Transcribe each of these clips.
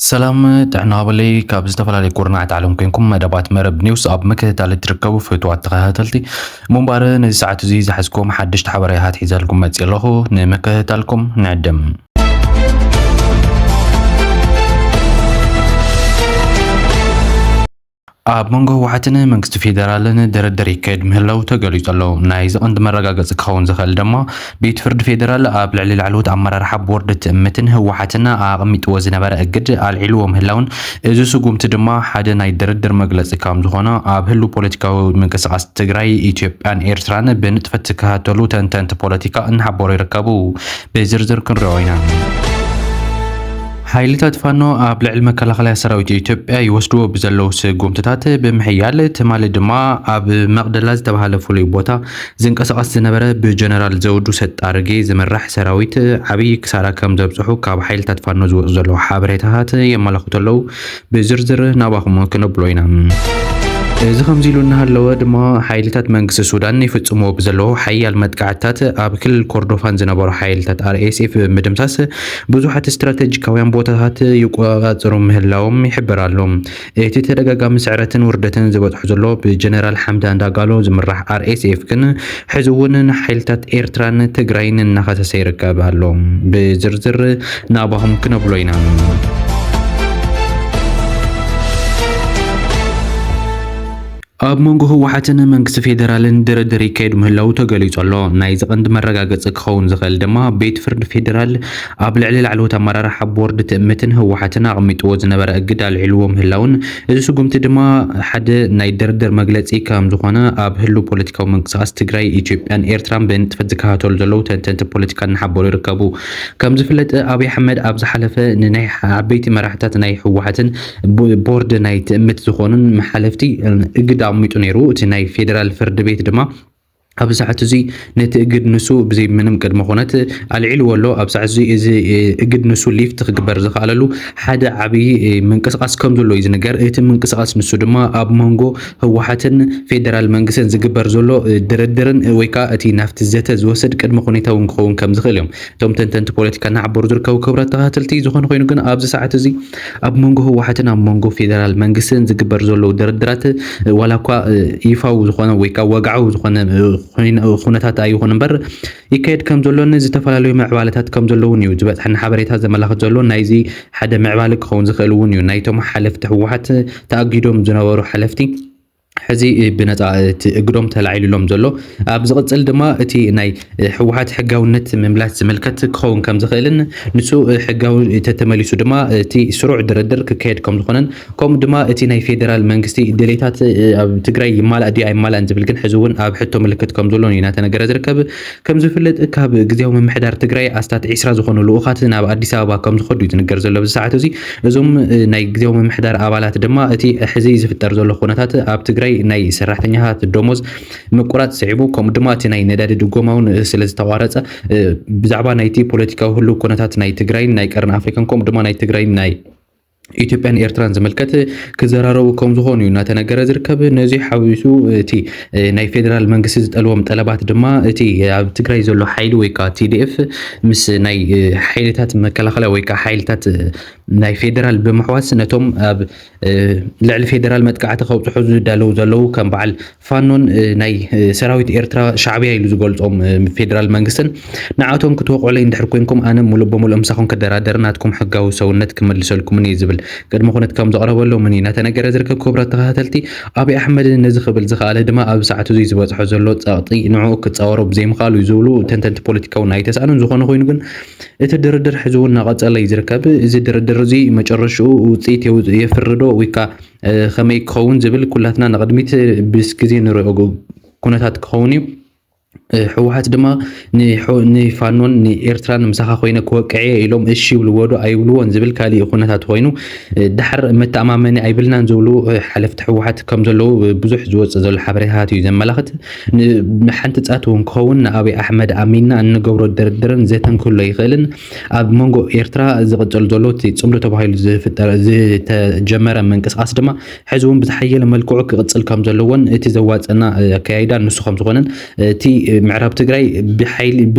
ሰላም ጥዕና በለይ። ካብ ዝተፈላለዩ ኩርናዓት ዓለም ኮንኩም መደባት መረብ ኒውስ ኣብ ምክትታል እትርከቡ ፍቱዋት ተኸታተልቲ፣ ምንባር ነዚ ሰዓት እዚ ዝሓዝኩም ሓደሽቲ ሓበሬታት ሒዘልኩም መፅእ ኣለኹ። ንምክትታልኩም ንዕድም። ኣብ መንጎ ህወሓትን መንግስቲ ፌደራልን ድርድር ይካየድ ምህላው ተገሊጹ ኣሎ። ናይዚ ቀንዲ መረጋገጺ ክኸውን ዝኽእል ድማ ቤት ፍርዲ ፌደራል ኣብ ልዕሊ ላዕለዎት ኣመራርሓ ቦርድ ትእምትን ህወሓትን ኣቐሚጥዎ ዝነበረ እግድ ኣልዒልዎ ምህላውን፣ እዚ ስጉምቲ ድማ ሓደ ናይ ድርድር መግለጺ ከም ዝኾነ ኣብ ህሉ ፖለቲካዊ ምንቅስቃስ ትግራይ፣ ኢትዮጵያን ኤርትራን ብንጥፈት ዝከታተሉ ተንተንቲ ፖለቲካ እናሓበሩ ይርከቡ። ብዝርዝር ክንሪኦ ኢና። ሓይልታት ፋኖ ኣብ ልዕሊ መከላኸልያ ሰራዊት ኢትዮጵያ ይወስድዎ ብዘለዉ ስጉምትታት ብምሕያል፣ ትማሊ ድማ ኣብ መቕደላ ዝተባህለ ፍሉይ ቦታ ዝንቀሳቐስ ዝነበረ ብጀነራል ዘውዱ ሰጣርጌ ዝምራሕ ሰራዊት ዓብዪ ክሳራ ከም ዘብፅሑ ካብ ሓይልታት ፋኖ ዝወፁ ዘለዉ ሓበሬታታት የመላኽቱ ኣለዉ። ብዝርዝር ናባኹም ክነብሎ ኢና። እዚ ከምዚ ኢሉ እናሃለወ ድማ፣ ሓይልታት መንግስቲ ሱዳን ይፍጽምዎ ብዘለዉ ሓያል መጥቃዕትታት ኣብ ክልል ኮርዶፋን ዝነበሩ ሓይልታት ኣር ኤስ ኤፍ ብምድምሳስ፣ ብዙሓት ስትራቴጂካውያን ቦታታት ይቆጻጸሩ ምህላዎም ይሕበር ኣሎ። እቲ ተደጋጋሚ ስዕረትን ውርደትን ዝበጽሖ ዘሎ ብጀነራል ሓምዳን ዳጋሎ ዝምራሕ ኣር ኤስ ኤፍ ግን፣ ሕዚ እውን ንሓይልታት ኤርትራን ትግራይን እናኸሰሰ ይርከብ ኣሎ። ብዝርዝር ናባኹም ክነብሎ ኢና። ኣብ መንጎ ህወሓትን መንግስቲ ፌደራልን ድርድር ይካየድ ምህላው ተገሊጹ ኣሎ። ናይዚ ቀንዲ መረጋገጺ ክኸውን ዝኽእል ድማ፣ ቤት ፍርዲ ፌደራል ኣብ ልዕሊ ላዕለዎት ኣመራርሓ ቦርድ ትእምትን ህወሓትን ኣቐሚጥዎ ዝነበረ እግድ ኣልዒልዎ ምህላውን፣ እዚ ስጉምቲ ድማ ሓደ ናይ ድርድር መግለጺ ከም ዝኾነ ኣብ ህሉ ፖለቲካዊ ምንቅስቃስ ትግራይ፣ ኢትዮጵያን ኤርትራን ብንጥፈት ዝከታተሉ ዘለዉ ተንተንቲ ፖለቲካ እናሓበሩ ይርከቡ። ከም ዝፍለጥ፣ ኣብይ ኣሕመድ ኣብ ዝሓለፈ ንናይ ዓበይቲ መራሕታት ናይ ህወሓትን ብ-፣ ቦርድ ናይ ትእምት ዝኾኑን መሓለፍቲ እግድ ኣቕሚጡ ነይሩ። እቲ ናይ ፌደራል ፍርዲ ቤት ድማ ኣብዚ ሰዓት እዚ ነቲ እግድ ንሱ ብዘይ ምንም ቅድመ ኩነት ኣልዒልዎ ኣሎ። ኣብ ሰዓት እዚ እዚ እግድ ንሱ ሊፍት ክግበር ዝኸኣለሉ ሓደ ዓብዪ ምንቅስቃስ ከም ዘሎ እዩ ዝንገር። እቲ ምንቅስቃስ ንሱ ድማ ኣብ መንጎ ህወሓትን ፌደራል መንግስትን ዝግበር ዘሎ ድርድርን ወይ ከዓ እቲ ናብቲ ዘተ ዝወስድ ቅድመ ሁኔታ እውን ክኸውን ከም ዝኽእል እዮም እቶም ተንተንቲ ፖለቲካ እናሓበሩ ዝርከቡ። ክቡራት ተኸታተልቲ፣ ዝኾነ ኮይኑ ግን ኣብዚ ሰዓት እዚ ኣብ መንጎ ህወሓትን ኣብ መንጎ ፌደራል መንግስትን ዝግበር ዘለዉ ድርድራት ዋላ እኳ ይፋዊ ዝኾነ ወይ ከዓ ወግዓዊ ዝኾነ ኩነታት ኣይኹን እምበር ይካየድ ከም ዘሎን ዝተፈላለዩ ምዕባለታት ከም ዘለውን እዩ ዝበፅሐና ሓበሬታ ዘመላኽት ዘሎ። ናይዚ ሓደ ምዕባለ ክኸውን ዝኽእል እውን እዩ ናይቶም ሓለፍቲ ህወሓት ተኣጊዶም ዝነበሩ ሓለፍቲ ሕዚ ብነፃ እቲ እግዶም ተላዒሉሎም ዘሎ። ኣብ ዝቕፅል ድማ እቲ ናይ ህወሓት ሕጋውነት ምምላስ ዝምልከት ክኸውን ከም ዝኽእልን ንሱ ሕጋዊ ተተመሊሱ ድማ እቲ ስሩዕ ድርድር ክካየድ ከም ዝኾነን ከምኡ ድማ እቲ ናይ ፌደራል መንግስቲ ድሌታት ኣብ ትግራይ ይማላእ ድዩ ኣይማላእን ዝብል ግን ሕዚ እውን ኣብ ሕቶ ምልክት ከም ዘሎን እዩ እናተነገረ ዝርከብ። ከም ዝፍለጥ ካብ ግዜያዊ ምምሕዳር ትግራይ ኣስታት ዒስራ ዝኾኑ ልኡኻት ናብ ኣዲስ ኣበባ ከም ዝኸዱ እዩ ዝንገር ዘሎ ኣብዚ ሰዓት እዚ። እዞም ናይ ግዜያዊ ምምሕዳር ኣባላት ድማ እቲ ሕዚ ዝፍጠር ዘሎ ኩነታት ኣብ ትግራይ ናይ ሰራሕተኛታት ደሞዝ ምቁራፅ ስዒቡ ከምኡ ድማ እቲ ናይ ነዳዲ ድጎማ እውን ስለ ዝተቋረፀ ብዛዕባ ናይቲ ፖለቲካዊ ህልው ኩነታት ናይ ትግራይን ናይ ቀርኒ ኣፍሪካን ከምኡ ድማ ናይ ትግራይን ናይ ኢትዮጵያን ኤርትራን ዝምልከት ክዘራረቡ ከም ዝኾኑ እዩ እናተነገረ ዝርከብ። ነዚ ሓዊሱ እቲ ናይ ፌደራል መንግስቲ ዝጠልቦም ጠለባት ድማ እቲ ኣብ ትግራይ ዘሎ ሓይሊ ወይ ከዓ ቲ ዲ ኤፍ ምስ ናይ ሓይልታት መከላኸልያ ወይ ከዓ ሓይልታት ናይ ፌደራል ብምሕዋስ ነቶም ኣብ ልዕሊ ፌደራል መጥቃዕቲ ከብፅሑ ዝዳለዉ ዘለዉ ከም በዓል ፋኖን ናይ ሰራዊት ኤርትራ ሻዕብያ ኢሉ ዝገልፆም ፌደራል መንግስትን ንዓቶም ክትወቕዑለይ እንድሕር ኮንኩም ኣነ ሙሉእ ብሙሉእ ምሳኹም ክደራደር ናትኩም ሕጋዊ ሰውነት ክምልሰልኩምን እየ ዝብል ቅድመ ኩነት ከም ዘቕረበሎምን እዩ እናተነገረ ዝርከብ። ክቡራት ተኸታተልቲ፣ ኣብይ ኣሕመድ ነዚ ክብል ዝኸኣለ ድማ ኣብ ሰዓቱ እዚ ዝበፅሖ ዘሎ ፀቕጢ ንዕኡ ክፃወሮ ብዘይምኽኣሉ እዩ ዝብሉ ተንተንቲ ፖለቲካ እውን ኣይተስኣኑን። ዝኾነ ኮይኑ ግን እቲ ድርድር ሕዚ እውን እናቐፀለ እዩ ዝርከብ። እዚ ድርድር እዚ መጨረሽኡ ውፅኢት የው-፣ የፍርዶ ወይ ከዓ ከመይ ክኸውን ዝብል ኩላትና ንቕድሚት ብስ ግዜ ንሪኦ ኩነታት ክኸውን እዩ። ህወሓት ድማ ንፋኖን ንኤርትራን ምሳኻ ኮይነ ክወቅዕ እየ ኢሎም እሺ ይብልዎ ዶ ኣይብልዎን ዝብል ካሊእ ኩነታት ኮይኑ፣ ድሓር መተኣማመኒ ኣይብልናን ዝብሉ ሓለፍቲ ህወሓት ከም ዘለዉ ብዙሕ ዝወፅእ ዘሎ ሓበሬታት እዩ ዘመላኽት። ንሓንቲ ፃት እውን ክኸውን ንኣብይ ኣሕመድ ኣሚንና እንገብሮ ድርድርን ዘተን ክህሎ ይኽእልን ኣብ መንጎ ኤርትራ ዝቕፅል ዘሎ እቲ ፅምዶ ተባሂሉ ዝተጀመረ ምንቅስቃስ ድማ ሕዚ እውን ብዝሓየለ መልክዑ ክቕፅል ከም ዘለዎን እቲ ዘዋፀና ኣካያይዳ ንሱ ከም ዝኾነን እቲ ምዕራብ ትግራይ ብሓይሊ ብ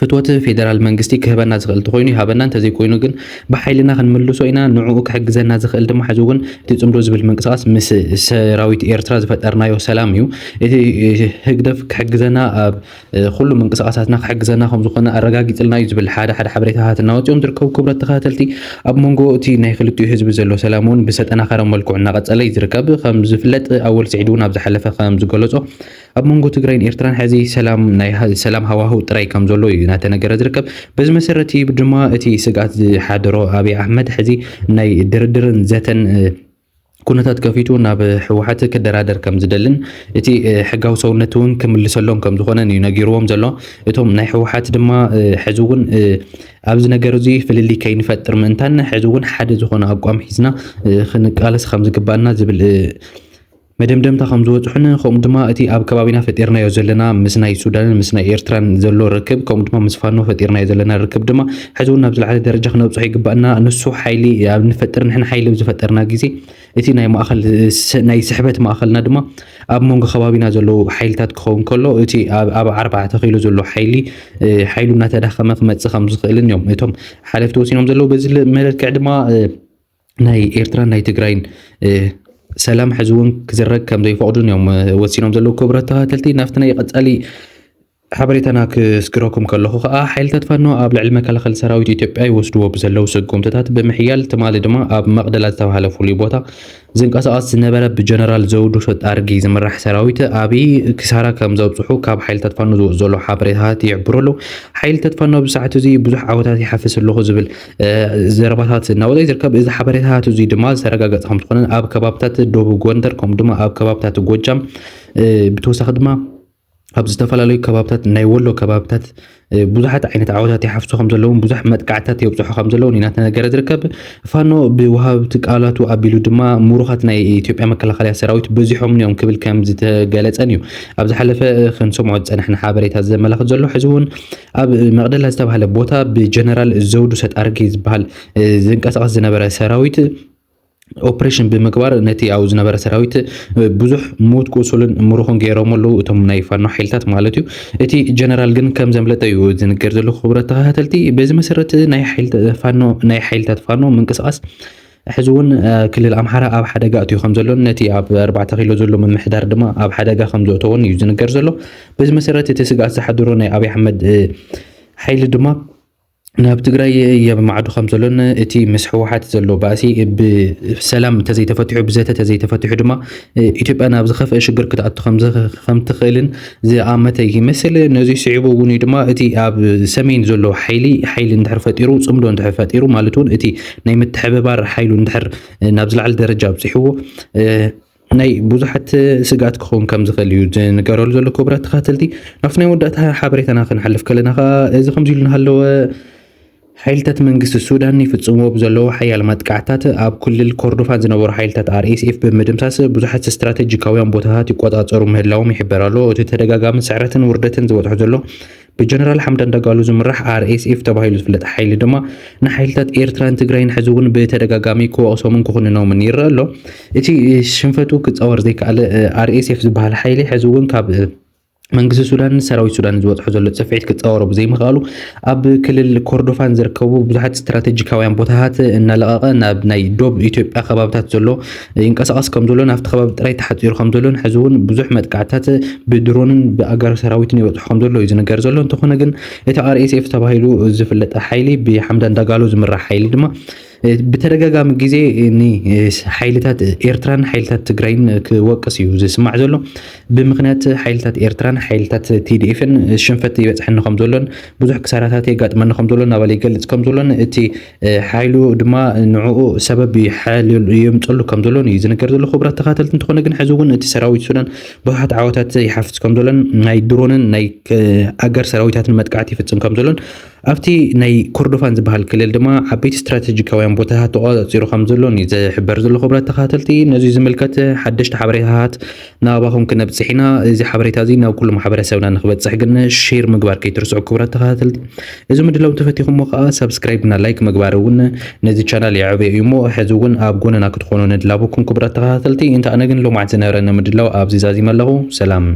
ፍትወት ፌደራል መንግስቲ ክህበና ዝኽእል እንተኾይኑ ይሃበና፣ እንተዘይኮይኑ ግን ብሓይልና ክንምልሶ ኢና። ንዕኡ ክሕግዘና ዝኽእል ድማ ሕዚ እውን እቲ ጽምዶ ዝብል ምንቅስቃስ ምስ ሰራዊት ኤርትራ ዝፈጠርናዮ ሰላም እዩ። እቲ ህግደፍ ክሕግዘና ኣብ ኩሉ ምንቅስቃሳትና ክሕግዘና ከም ዝኾነ ኣረጋጊጽልና እዩ ዝብል ሓደ ሓደ ሓበሬታታት እናወጽኦም ዝርከቡ ክብረት ተኸታተልቲ፣ ኣብ መንጎ እቲ ናይ ክልቲኡ ህዝቢ ዘሎ ሰላም እውን ብዝተጠናኸረ መልክዑ እናቐጸለ እዩ ዝርከብ። ከም ዝፍለጥ ኣወል ስዒድ እውን ኣብ ዝሓለፈ ከም ዝገለጾ ኣብ መንጎ ትግራይን ኤርትራን ሕዚ ሰላም ናይ ሰላም ሃዋህው ጥራይ ከም ዘሎ እዩ እናተነገረ ዝርከብ። በዚ መሰረት እዩ ድማ እቲ ስግኣት ዝሓደሮ ኣብይ ኣሕመድ ሕዚ ናይ ድርድርን ዘተን ኩነታት ከፊቱ ናብ ህወሓት ክደራደር ከም ዝደልን እቲ ሕጋዊ ሰውነት እውን ክምልሰሎም ከም ዝኾነን እዩ ነጊርዎም ዘሎ። እቶም ናይ ህወሓት ድማ ሕዚ እውን ኣብዚ ነገር እዚ ፍልልይ ከይንፈጥር ምእንታን ሕዚ እውን ሓደ ዝኾነ ኣቋም ሒዝና ክንቃለስ ከም ዝግባኣና ዝብል መደምደምታ ከም ዝበፅሑን ከምኡ ድማ እቲ ኣብ ከባቢና ፈጢርናዮ ዘለና ምስ ናይ ሱዳንን ምስ ናይ ኤርትራን ዘሎ ርክብ ከምኡ ድማ ምስ ፋኖ ፈጢርናዮ ዘለና ርክብ ድማ ሕዚ እውን ናብ ዝለዓለ ደረጃ ክነብፅሖ ይግባእና። ንሱ ሓይሊ ኣብ ንፈጥር ንሕና ሓይሊ ኣብ ዝፈጠርና ግዜ እቲ ናይ ማእኸል ናይ ስሕበት ማእኸልና ድማ ኣብ መንጎ ከባቢና ዘለዉ ሓይልታት ክኸውን ከሎ እቲ ኣብ ኣርባዕተ ኪሎ ዘሎ ሓይሊ ሓይሉ እናተዳኸመ ክመፅእ ከም ዝኽእልን እዮም እቶም ሓለፍቲ ወሲኖም ዘለዉ። በዚ መልክዕ ድማ ናይ ኤርትራን ናይ ትግራይን ሰላም ሕዚ እውን ክዝረግ ከም ዘይፈቕዱን እዮም ወሲኖም ዘለዉ። ክብረት ተኸታተልቲ ናብቲ ናይ ቀጻሊ ሓበሬታና ክስግረኩም ከለኹ ከዓ ሓይልታት ፋኖ ኣብ ልዕሊ መከላኸሊ ሰራዊት ኢትዮጵያ ይወስድዎ ብዘለዉ ስጉምትታት ብምሕያል ትማሊ ድማ ኣብ መቕደላ ዝተባሃለ ፍሉይ ቦታ ዝንቀሳቐስ ዝነበረ ብጀነራል ዘውዱ ሰጣርጊ ዝምራሕ ሰራዊት ኣብይ ክሳራ ከም ዘብፅሑ ካብ ሓይልታት ፋኖ ዝወፅ ዘሎ ሓበሬታታት ይሕብሩ ኣለዉ። ሓይልታት ፋኖ ኣብዚ ሰዓት እዚ ብዙሕ ዓወታት ይሓፍስ ኣለኹ ዝብል ዘረባታት እናወፀ ዝርከብ። እዚ ሓበሬታታት እዚ ድማ ዝተረጋገፀ ከም ዝኾነ ኣብ ከባብታት ደቡብ ጎንደር ከምኡ ድማ ኣብ ከባብታት ጎጃም ብተወሳኺ ድማ ኣብ ዝተፈላለዩ ከባብታት ናይ ወሎ ከባብታት ብዙሓት ዓይነት ዓወታት ይሓፍሱ ከም ዘለውን ብዙሕ መጥቃዕታት የብፅሑ ከም ዘለውን ኢና ተነገረ ዝርከብ። ፋኖ ብወሃብቲ ቃላቱ ኣቢሉ ድማ ምሩኻት ናይ ኢትዮጵያ መከላኸልያ ሰራዊት በዚሖም እዮም ክብል ከም ዝተገለጸን እዩ ኣብ ዝሓለፈ ክንሰምዖ ዝጸናሕና ሓበሬታ ዘመላኽት ዘሎ። ሕዚ እውን ኣብ መቕደላ ዝተባሃለ ቦታ ብጀነራል ዘውዱ ሰጣርጌ ዝበሃል ዝንቀሳቐስ ዝነበረ ሰራዊት ኦፕሬሽን ብምግባር ነቲ ኣብኡ ዝነበረ ሰራዊት ብዙሕ ሙት ቁሱልን ምሩኹን ገይሮም ኣለዉ፣ እቶም ናይ ፋኖ ሓይልታት ማለት እዩ። እቲ ጀነራል ግን ከም ዘምለጠ እዩ ዝንገር ዘሎ። ክቡራት ተኸታተልቲ፣ በዚ መሰረት ናይ ሓይልታት ፋኖ ምንቅስቃስ ሕዚ እውን ክልል ኣምሓራ ኣብ ሓደጋ ኣትዩ ከም ዘሎን ነቲ ኣብ ኣርባዕተ ኪሎ ዘሎ ምምሕዳር ድማ ኣብ ሓደጋ ከም ዘእተዎን እዩ ዝንገር ዘሎ። በዚ መሰረት እቲ ስግኣት ዝሓደሮ ናይ ኣብይ ኣሕመድ ሓይሊ ድማ ናብ ትግራይ የማዕዱ ከም ዘሎን እቲ ምስ ህወሓት ዘሎ ባእሲ ብሰላም ተዘይተፈቲሑ ብዘተ ተዘይተፈቲሑ ድማ ኢትዮጵያ ናብ ዝኸፍአ ሽግር ክትኣቱ ከም ትኽእልን ዝኣመተ ይመስል። ነዚ ስዒቡ እውን እዩ ድማ እቲ ኣብ ሰሜን ዘሎ ሓይሊ ሓይሊ እንድሕር ፈጢሩ ጽምዶ እንድሕር ፈጢሩ ማለት እውን እቲ ናይ ምትሕብባር ሓይሉ እንድሕር ናብ ዝለዓለ ደረጃ ኣብፂሕዎ ናይ ብዙሓት ስግኣት ክኸውን ከም ዝኽእል እዩ ዝንገረሉ ዘሎ። ክቡራት ተኸታተልቲ፣ ናብቲ ናይ መወዳእታ ሓበሬታና ክንሓልፍ ከለና ከዓ እዚ ከምዚ ኢሉ እናሃለወ ሓይልታት መንግስቲ ሱዳን ይፍጽምዎ ብዘለዉ ሓያል መጥቃዕታት ኣብ ክልል ኮርዶፋን ዝነበሩ ሓይልታት ኣር ኤስ ኤፍ ብምድምሳስ ብዙሓት ስትራቴጂካውያን ቦታታት ይቆጻጸሩ ምህላዎም ይሕበር ኣሎ። እቲ ተደጋጋሚ ስዕረትን ውርደትን ዝበጽሖ ዘሎ ብጀነራል ሓምዳን ዳጋሎ ዝምራሕ ኣር ኤስ ኤፍ ተባሂሉ ዝፍለጥ ሓይሊ ድማ ንሓይልታት ኤርትራን ትግራይን ሕዚ እውን ብተደጋጋሚ ክወቕሶምን ክኹንኖምን ይረአ ኣሎ። እቲ ሽንፈቱ ክጻወር ዘይከኣለ ኣር ኤስ ኤፍ ዝበሃል ሓይሊ ሕዚ እውን ካብ መንግስቲ ሱዳንን ሰራዊት ሱዳንን ዝበፅሖ ዘሎ ፅፍዒት ክጻወሮ ብዘይምኽኣሉ ኣብ ክልል ኮርዶፋን ዝርከቡ ብዙሓት ስትራቴጂካውያን ቦታታት እናለቐቐ ናብ ናይ ዶብ ኢትዮጵያ ከባብታት ዘሎ ይንቀሳቐስ ከም ዘሎ ናብቲ ከባቢ ጥራይ ተሓፂሩ ከም ዘሎን ሕዚ እውን ብዙሕ መጥቃዕታት ብድሮንን ብኣጋር ሰራዊትን ይበፅሑ ከም ዘሎ እዩ ዝነገር ዘሎ። እንተኾነ ግን እቲ ኣር ኤስ ኤፍ ተባሂሉ ዝፍለጥ ሓይሊ ብሓምዳን ዳጋሎ ዝምራሕ ሓይሊ ድማ ብተደጋጋሚ ግዜ ንሓይልታት ኤርትራን ሓይልታት ትግራይን ክወቅስ እዩ ዝስማዕ ዘሎ። ብምኽንያት ሓይልታት ኤርትራን ሓይልታት ቲ ዲ ኤፍን ሽንፈት ይበፅሐኒ ከም ዘሎን ብዙሕ ክሳራታት የጋጥመኒ ከም ዘሎን ናባለ ይገልፅ ከም ዘሎን እቲ ሓይሉ ድማ ንዕኡ ሰበብ የምፀሉ ከም ዘሎን እዩ ዝነገር ዘሎ። ክቡራት ተኸታተልቲ፣ እንተኾነ ግን ሕዚ እውን እቲ ሰራዊት ሱዳን ብዙሓት ዓወታት ይሓፍስ ከም ዘሎን ናይ ድሮንን ናይ ኣጋር ሰራዊታትን መጥቃዕቲ ይፍፅም ከም ዘሎን ኣብቲ ናይ ኮርዶፋን ዝበሃል ክልል ድማ ዓበይቲ ስትራቴጂካውያን ቦታታት ተቆፃፂሩ ከም ዘሎን እዩ ዝሕበር ዘሎ። ክቡራት ተኸታተልቲ፣ ነዚ ዝምልከት ሓደሽቲ ሓበሬታታት ናባኹም ክነብፅሕ ኢና። እዚ ሓበሬታ እዚ ናብ ኩሉ ማሕበረሰብና ንክበፅሕ ግን ሼር ምግባር ከይትርስዑ ክቡራት ተኸታተልቲ። እዚ ምድላው ተፈቲኹሞ ከዓ ሳብስክራይብ እና ላይክ ምግባር እውን ነዚ ቻናል የዕበዮ እዩ እሞ ሕዚ እውን ኣብ ጎንና ክትኾኑ ንድላበኩም ክቡራት ተኸታተልቲ። እንተ ኣነ ግን ሎማዓት ዝነበረኒ ምድላው ኣብዚ ዛዚመ ኣለኹ። ሰላም።